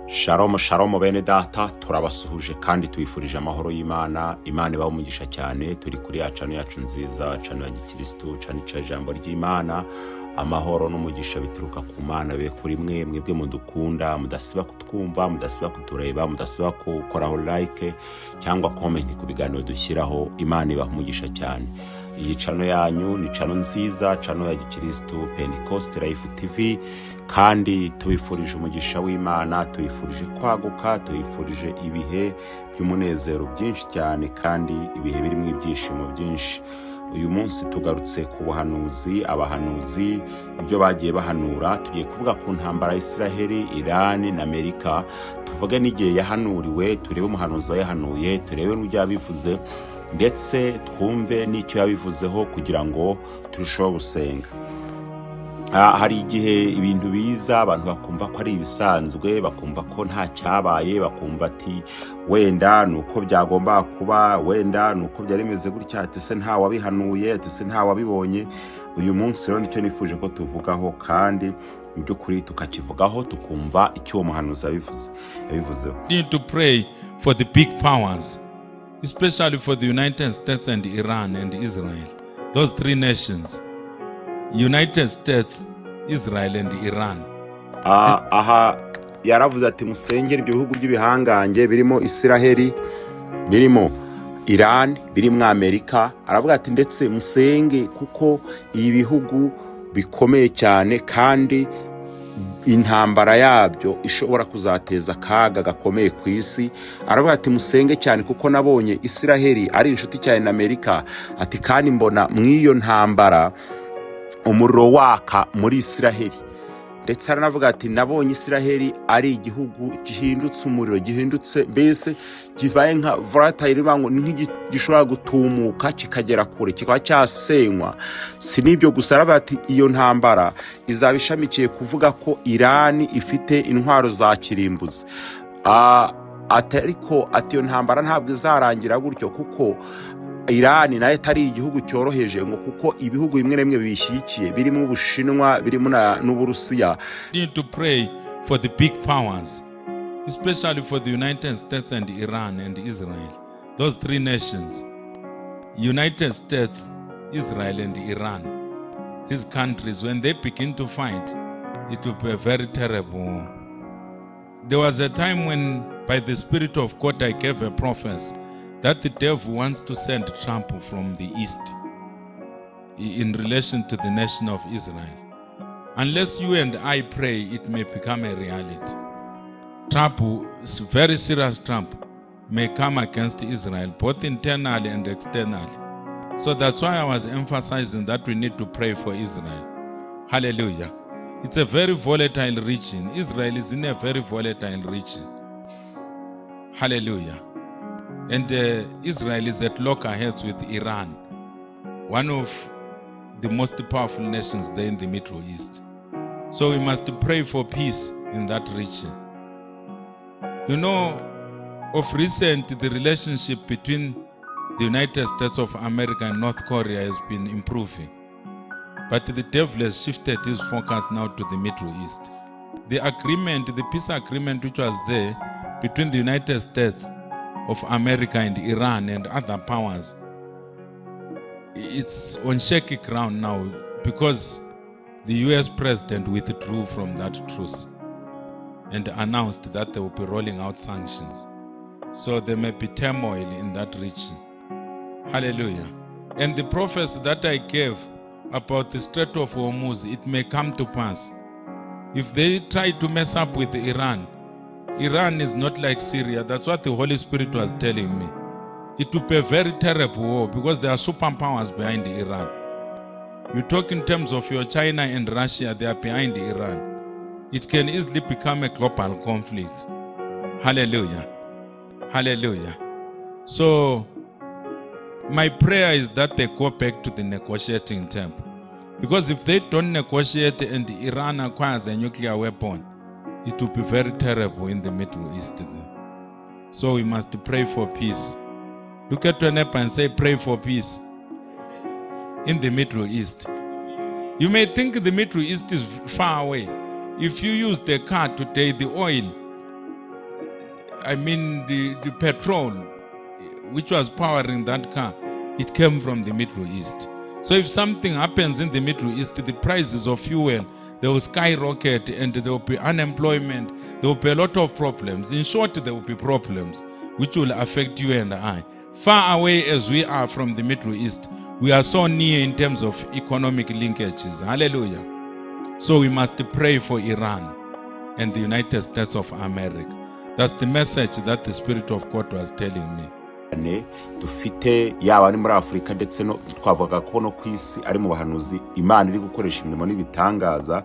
Shalom, shalom bene data, turabasuhuje kandi tubifurije amahoro y'Imana. Imana ibahe umugisha cyane. Turi kuri ya channel yacu nziza, channel ya gikirisitu, channel ica ijambo ry'Imana. Amahoro n'umugisha bituruka ku Mana bibe kuri mwe, mwebwe mudukunda, mudasiba kutwumva, mudasiba kutureba, mudasiba gukoraho like cyangwa comment ku biganiro dushyiraho. Imana ibahe umugisha cyane. Iyi channel yanyu ni channel nziza, channel ya gikirisitu, Pentecost Life TV, kandi tubifurije umugisha w'Imana, tubifurije kwaguka, tubifurije ibihe by'umunezero byinshi cyane kandi ibihe birimo ibyishimo byinshi. Uyu munsi tugarutse ku buhanuzi, abahanuzi ibyo bagiye bahanura. Tugiye kuvuga ku ntambara ya Isiraheli, Irani na Amerika, tuvuge n'igihe yahanuriwe, turebe umuhanuzi wayahanuye, turebe n'ibyo yabivuze, ndetse twumve n'icyo yabivuzeho kugira ngo turusheho gusenga. Hari igihe ibintu biza abantu bakumva ko ari ibisanzwe, bakumva ko nta cyabaye, bakumva ati wenda ni uko byagomba kuba, wenda ni uko byari bimeze gutya, ati se nta wabihanuye, ati se nta wabibonye. Uyu munsi rero nicyo nifuje ko tuvugaho, kandi mu by'ukuri tukakivugaho, tukumva icyo uwo muhanuzi yabivuzeho. Need to pray for the big powers, especially for the United States and Iran and Israel. Those three nations: United States, Israel, and Iran. Aha yaravuze ati musengere ibyo bihugu by'ibihangange birimo Isiraheli, birimo Iran, birimo Amerika. Aravuga ati ndetse musenge kuko ibi bihugu bikomeye cyane kandi intambara yabyo ishobora kuzateza akaga gakomeye ku isi. Aravuga ati musenge cyane kuko nabonye Isiraheli ari inshuti cyane na Amerika, ati kandi mbona mu iyo ntambara umuriro waka muri Isiraheli. Ndetse aranavuga ati nabonye Isiraheli ari igihugu gihindutse umuriro, gihindutse mbese kibaye nka volatile, bivuga ngo ni gishobora gutumuka kikagera kure, kikaba cyasenywa. Si n'ibyo gusa, aravuga ati iyo ntambara izaba ishamikiye kuvuga ko Irani ifite intwaro za kirimbuzi. Ati ariko ati iyo ntambara ntabwo izarangira gutyo kuko Irani nayo atari igihugu cyoroheje, ngo kuko ibihugu bimwe na bimwe bibishyigikiye birimo Ubushinwa, birimo n'Uburusiya. Need to pray for the big powers, especially for the United States and Iran and Israel. Those three nations: United States, Israel, and Iran. These countries, when they begin to fight, it will be a very terrible war. There was a time when, by the Spirit of God, I gave a prophecy that the devil wants to send Trump from the east in relation to the nation of Israel. Unless you and I pray, it may become a reality. Trump, very serious Trump, may come against Israel, both internally and externally. So that's why I was emphasizing that we need to pray for Israel. Hallelujah. It's a very volatile region. Israel is in a very volatile region. Hallelujah. And Israel is at loggerheads with Iran, one of the most powerful nations there in the Middle East. So we must pray for peace in that region. Of recent, the relationship between the United States of America and North Korea has been improving. But the devil has shifted his focus now to the Middle East. The agreement, the peace agreement which was there between the United States of America and Iran and other powers, it's on shaky ground now because the US president withdrew from that truce and announced that they will be rolling out sanctions. So there may be turmoil in that region. Hallelujah. And the prophecy that I gave about the Strait of Hormuz, it may come to pass. If they try to mess up with Iran, Iran is not like Syria. That's what the Holy Spirit was telling me. It will be a very terrible war because there are superpowers behind Iran. You talk in terms of your China and Russia, they are behind Iran. It can easily become a global conflict. Hallelujah. Hallelujah. So, my prayer is that they go back to the negotiating table. Because if they don't negotiate and Iran acquires a nuclear weapon, it will be very terrible in the Middle East. So we must pray for peace. Look at your neighbor and say, "Pray for peace in the Middle East." You may think the Middle East is far away. If you use the car today, the oil I mean, the petrol which was powering that car, it came from the Middle East. So if something happens in the Middle East, the prices of fuel, they will skyrocket and there will be unemployment. There will be a lot of problems. In short, there will be problems which will affect you and I. Far away as we are from the Middle East, we are so near in terms of economic linkages. Hallelujah. So we must pray for Iran and the United States of America. That's the message that the Spirit of God was telling me. Cyane dufite, yaba ari muri Afurika ndetse no twavuga ko no ku isi, ari mu bahanuzi Imana iri gukoresha imirimo n'ibitangaza.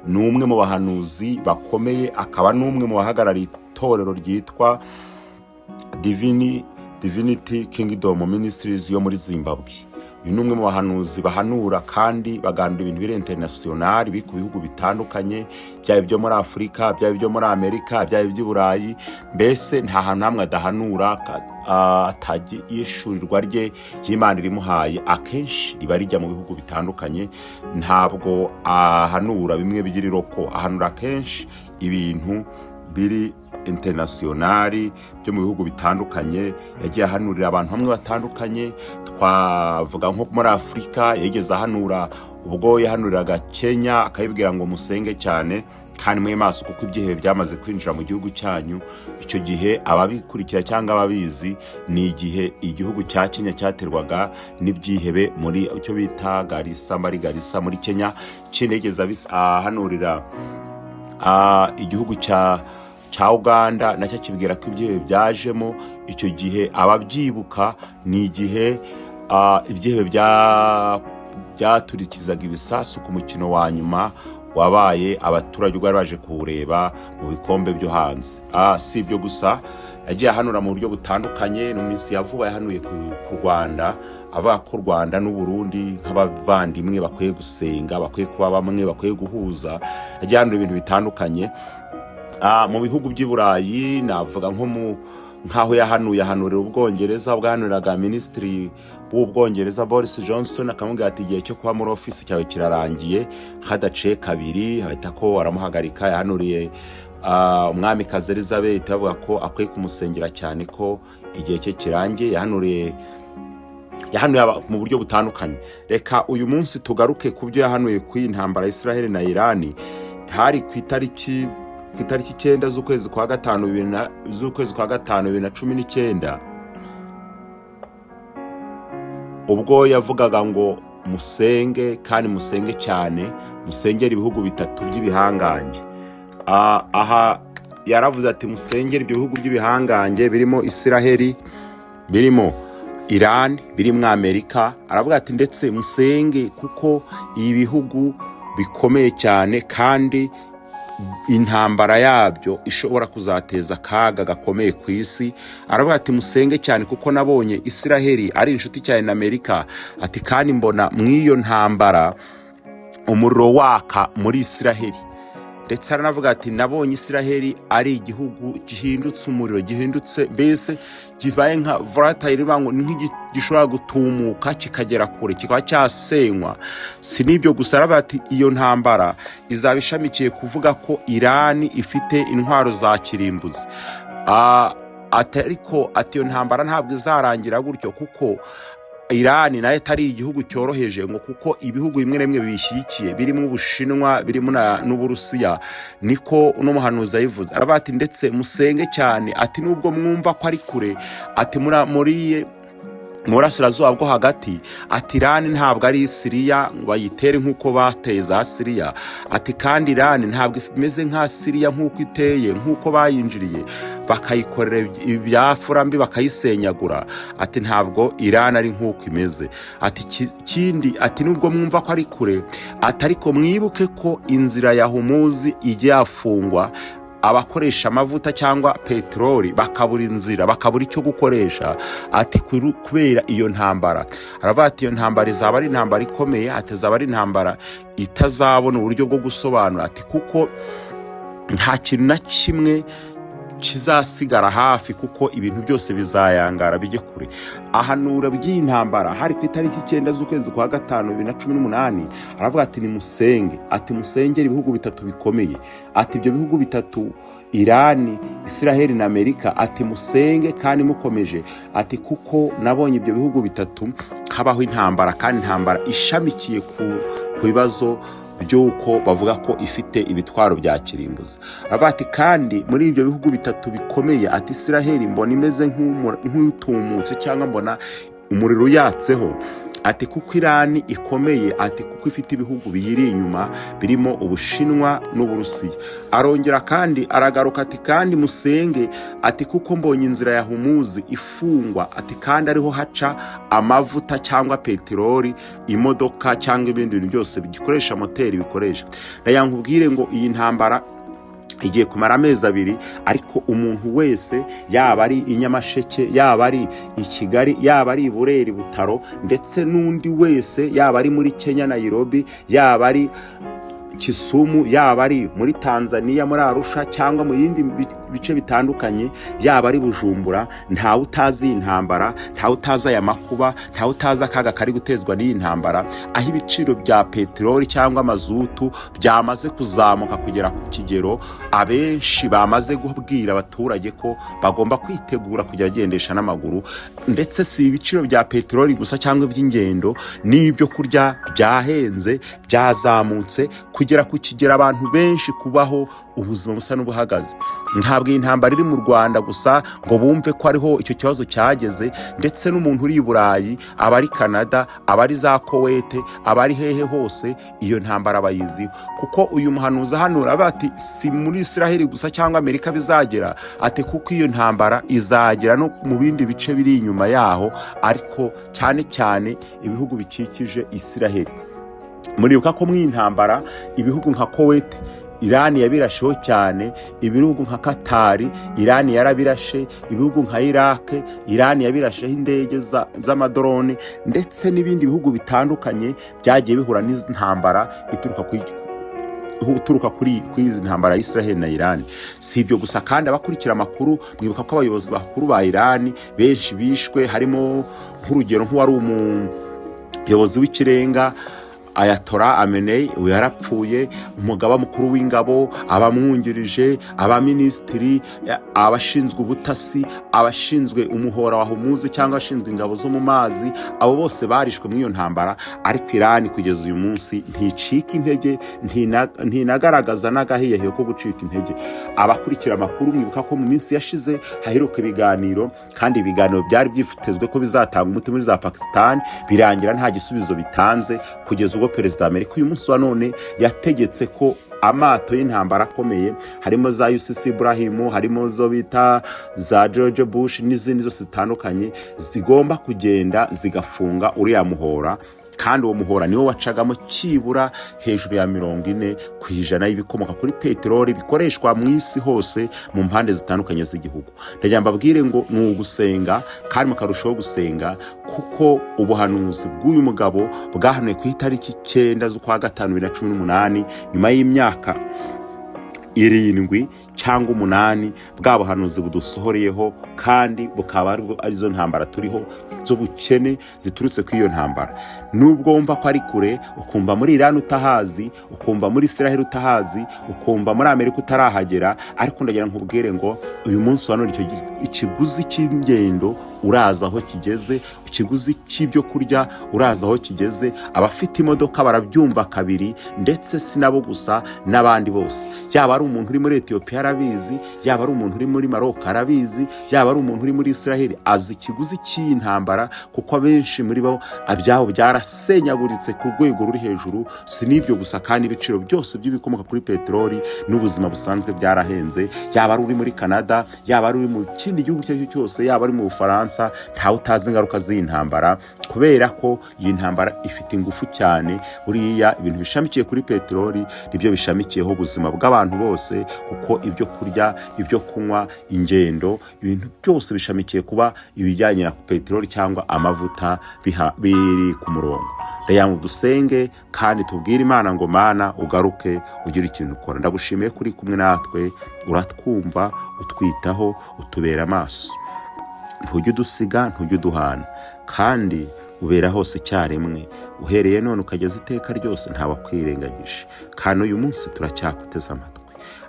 Ni umwe mu bahanuzi bakomeye, akaba n'umwe mu bahagarariye itorero ryitwa Divinity Kingdom Ministries yo muri Zimbabwe. Uyu ni umwe mu bahanuzi bahanura kandi baganira ibintu biri international, biri ku bihugu bitandukanye, byaba ibyo muri Afurika, byaba ibyo muri Amerika, byaba iby'i Burayi. Mbese nta hantu hamwe adahanura, atajya. Rye ry'Imana irimuhaye akenshi riba rijya mu bihugu bitandukanye. Ntabwo ahanura bimwe by'iri local, ahanura akenshi ibintu biri international byo mu bihugu bitandukanye. Yagiye ahanurira abantu bamwe batandukanye, twavuga nko muri Afurika yigeze ahanura, ubwo yahanuriraga Kenya akayibwira ngo musenge cyane kandi mwe maso kuko ibyihebe byamaze kwinjira mu gihugu cyanyu. Icyo gihe ababikurikira cyangwa ababizi, ni igihe igihugu cya Kenya cyaterwaga n'ibyihebe muri icyo bita Garissa, muri Garissa muri Kenya. Ikindi yigeze ahanurira igihugu cya Uganda, nacyo akibwira ko ibyihebe byajemo. Icyo gihe ababyibuka, ni igihe ibyihebe byaturikizaga ibisasu ku mukino wa nyuma wabaye, abaturage ubwo bari baje kuwureba mu bikombe byo hanze. Si ibyo gusa, yagiye ahanura mu buryo butandukanye. No mu minsi ya vuba yahanuye ku Rwanda, avuga ko u Rwanda n'Uburundi nk'abavandimwe bakwiye gusenga, bakwiye kuba bamwe, bakwiye guhuza. Yagiye ahanura ibintu bitandukanye. Mu bihugu by'i Burayi, navuga nko mu nk'aho yahanuye, ahanurira Ubwongereza, bwahanuriraga minisitiri w'Ubwongereza Boris Johnson, akamubwira ati igihe cyo kuba muri ofisi cyawe kirarangiye hadaciye kabiri, ahita ko aramuhagarika. Yahanuriye umwamikazi Elizabeth, avuga ko akwiye kumusengera cyane ko igihe cye kirangiye. Yahanuye mu buryo butandukanye. Reka uyu munsi tugaruke ku byo yahanuye ku iyi ntambara ya Israel na Irani. Hari ku itariki 9 z'ukwezi kwa gatanu 2019, ubwo yavugaga ngo musenge kandi musenge cyane, musengere ibihugu bitatu by'ibihangange. Aha yaravuze ati musengere ibyo bihugu by'ibihangange birimo Isiraheli, birimo Iran, birimo Amerika. Aravuga ati ndetse musenge kuko ibi bihugu bikomeye cyane kandi intambara yabyo ishobora kuzateza akaga gakomeye ku isi. Aravuga ati musenge cyane kuko nabonye Isiraheli ari inshuti cyane na Amerika, ati kandi mbona mu iyo ntambara umuriro waka muri Isiraheli. Ndetse aranavuga ati nabonye Isiraheli ari igihugu gihindutse umuriro, gihindutse mbese kibaye nka volatile, bivuga ngo ni gishobora gutumuka kikagera kure, kikaba cyasenywa. Si n'ibyo gusa, aravuga ati iyo ntambara izaba ishamikiye kuvuga ko Irani ifite intwaro za kirimbuzi. Ati ariko ati iyo ntambara ntabwo izarangira gutyo kuko Irani nayo atari igihugu cyoroheje, ngo kuko ibihugu bimwe na bimwe bibishyigikiye birimo Ubushinwa, birimo n'Uburusiya. Niko uno muhanuzi yabivuze. Aravuga ati ndetse musenge cyane, ati nubwo mwumva ko ari kure, ati muri mu burasirazuba bwo hagati, ati Irani ntabwo ari Siriya ngo bayitere nk'uko bateye za Siriya, ati kandi Irani ntabwo imeze nka Siriya nk'uko iteye, nk'uko bayinjiriye bakayikorera ibyafura mbi bakayisenyagura, ati ntabwo Irani ari nk'uko imeze. Ati ikindi, ati nubwo mwumva ko ari kure, ati ariko mwibuke ko inzira ya Humuzi ijya yafungwa, abakoresha amavuta cyangwa peteroli bakabura inzira, bakabura icyo gukoresha, ati kubera iyo ntambara. Aravuga ati iyo ntambara izaba ari intambara ikomeye, ati izaba ari intambara itazabona uburyo bwo gusobanura, ati kuko nta kintu na kimwe Kizasigara hafi, kuko ibintu byose bizayangara bijye kure. Ahanura by'iyi ntambara hari ku itariki 9 z'ukwezi kwa gatanu 2018. Aravuga ati: "Nimusenge," ati: "Musengere ibihugu bitatu bikomeye," ati: "Ibyo bihugu bitatu, Irani, Israheli na Amerika," ati: "Musenge kandi mukomeje," ati: "Kuko nabonye ibyo bihugu bitatu habaho intambara, kandi intambara ishamikiye ku bibazo by'uko bavuga ko ifite ibitwaro bya kirimbuzi." Aravuga ati: "Kandi muri ibyo bihugu bitatu bikomeye," ati: "Israheli mbona imeze nk'utumutse cyangwa mbona umuriro uyatseho," ati: "kuko Irani ikomeye," ati: "kuko ifite ibihugu biyiri inyuma birimo Ubushinwa n'Uburusiya." Arongera kandi aragaruka ati: "Kandi musenge," ati: "kuko mbonye inzira ya Humuzi ifungwa," ati: "kandi ariho haca amavuta cyangwa peteroli, imodoka cyangwa ibindi bintu byose bikoresha moteri bikoresha." Reka nkubwire ngo iyi ntambara igiye kumara amezi 2, ariko umuntu wese, yaba ari i Nyamasheke, yaba ari i Kigali, yaba ari i Burera, Butaro, ndetse n'undi wese, yaba ari muri Kenya Nairobi, yaba ari Kisumu, yaba ari muri Tanzania muri Arusha, cyangwa mu bindi bice bitandukanye, yaba ari Bujumbura, ntawe utazi iyi ntambara, ntawe utazi aya makuba, ntawe utazi akaga kari gutezwa n'iyi ntambara, aho ibiciro bya peteroli cyangwa mazutu byamaze kuzamuka kugera ku kigero abenshi bamaze kubwira abaturage ko bagomba kwitegura kujya bagendesha n'amaguru. Ndetse si ibiciro bya peteroli gusa cyangwa iby'ingendo, n'ibyo kurya byahenze, byazamutse kugera ku kigero abantu benshi kubaho ubuzima busa n'ubuhagaze. Ntabwo iyi ntambara iri mu Rwanda gusa ngo bumve ko ariho icyo kibazo cyageze. Ndetse n'umuntu uri i Burayi, abari Canada, abari za Kowete, abari hehe hose, iyo ntambara bayiziho, kuko uyu muhanuzi ahanura ati: "Si muri Israheli gusa cyangwa Amerika bizagera," ati: "kuko iyo ntambara izagera no mu bindi bice biri inyuma yaho, ariko cyane cyane ibihugu bikikije Israheli." Muribuka ko mu iyi ntambara ibihugu nka Kowete Irani yabirasheho cyane, ibihugu nka Katari Irani yarabirashe, ibihugu nka Irake Irani yabirasheho indege z'amadrone, ndetse n'ibindi bihugu bitandukanye byagiye bihura n'izi ntambara ituruka kuri izi ntambara ya Israel na Iran. Si ibyo gusa kandi, abakurikira amakuru mwibuka ko abayobozi bakuru ba Iran benshi bishwe, harimo nk'urugero nk'uwari umuyobozi w'ikirenga Ayatollah Khamenei, uyu yarapfuye, umugaba mukuru w'ingabo, abamwungirije, abaminisitiri, abashinzwe ubutasi, abashinzwe umuhora wa Humuzi cyangwa abashinzwe ingabo zo mu mazi, abo bose barishwe muri iyo ntambara. Ariko Irani kugeza uyu munsi nticika intege, ntinagaragaza n'agahiyahiyo ko gucika intege. Abakurikira amakuru mwibuka ko mu minsi yashize haheruka ibiganiro, kandi ibiganiro byari byitezwe ko bizatanga umuti muri za Pakistan, birangira nta gisubizo bitanze, kugeza ubwo perezida wa Amerika uyu munsi wa none yategetse ko amato y'intambara akomeye, harimo za UCC Ibrahim, harimo zo bita za George Bush n'izindi zose zitandukanye, zigomba kugenda zigafunga uriya muhora. Kandi uwo muhora niwo wacagamo cyibura hejuru ya 40% y'ibikomoka kuri peteroli bikoreshwa mu isi hose mu mpande zitandukanye z'igihugu. Ndagira mbabwire ngo ni ugusenga kandi mukarushaho gusenga, kuko ubuhanuzi bw'uyu mugabo bwahanuwe ku itariki 9 z'ukwa gatanu 2018, nyuma y'imyaka 7 cyangwa 8 bwa buhanuzi budusohoreyeho, kandi bukaba aribwo arizo ntambara turiho z'ubukene ziturutse kuri iyo ntambara. Nubwo wumva ko ari kure, ukumva muri Iran utahazi, ukumva muri Israel utahazi, ukumva muri Amerika utarahagera, ariko ndagira nkubwire ngo uyu munsi wa none icyo ikiguzi cy'ingendo uraza aho kigeze, ikiguzi cy'ibyo kurya uraza aho kigeze. Abafite imodoka barabyumva kabiri, ndetse si nabo gusa, n'abandi bose, yaba ari umuntu uri muri Etiyopiya arabizi, yaba ari umuntu uri muri Maroc arabizi, yaba ari umuntu uri muri Israel azi ikiguzi cy'iyi ntambara, kuko abenshi muri bo abyabo byarasenyaguritse ku rwego ruri hejuru. Si n'ibyo gusa kandi, ibiciro byose by'ibikomoka kuri peteroli n'ubuzima busanzwe byarahenze, yaba ari uri muri Canada, yaba ari uri mu kindi gihugu icyo ari cyo cyose, yaba ari mu Bufaransa, ntawe utazi ingaruka z'iyi ntambara, kubera ko iyi ntambara ifite ingufu cyane. Buriya ibintu bishamikiye kuri peteroli nibyo bishamikiyeho ubuzima bw'abantu bose, kuko ibyo kurya, ibyo kunywa, ingendo, ibintu byose bishamikiye kuba ibijyanye na peteroli cyangwa amavuta biri ku murongo. Ndagira ngo dusenge kandi tubwire Imana ngo: "Mana, ugaruke ugire ikintu ukora." Ndagushimiye ko uri kumwe natwe, uratwumva, utwitaho, utubera amaso, ntujya udusiga, ntujya uduhana, kandi ubera hose icyarimwe, uhereye none ukageza iteka ryose, ntawakwirengagije. Kandi uyu munsi turacyakuteze amatwi.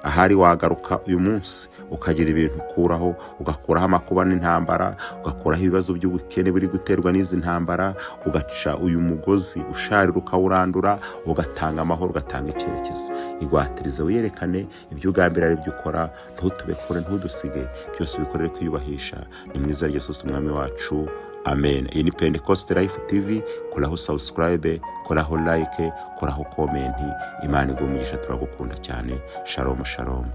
Ahari wagaruka uyu munsi ukagira ibintu ukuraho, ugakuraho amakuba n'intambara, ugakuraho ibibazo by'ubukene buri guterwa n'izi ntambara, ugaca uyu mugozi usharira ukawurandura, ugatanga amahoro, ugatanga icyerekezo. Igwatirize, wiyerekane, ibyo ugambira ari byo ukora, ntutube kure, ntudusige, byose ubikorere kwiyubahisha. Ni mwiza Yesu Umwami wacu, amen. Iyi ni Pentecost Life TV. Koraho subscribe, koraho like, koraho comment. Imana iguhe umugisha, turagukunda cyane. Shalom, shalom.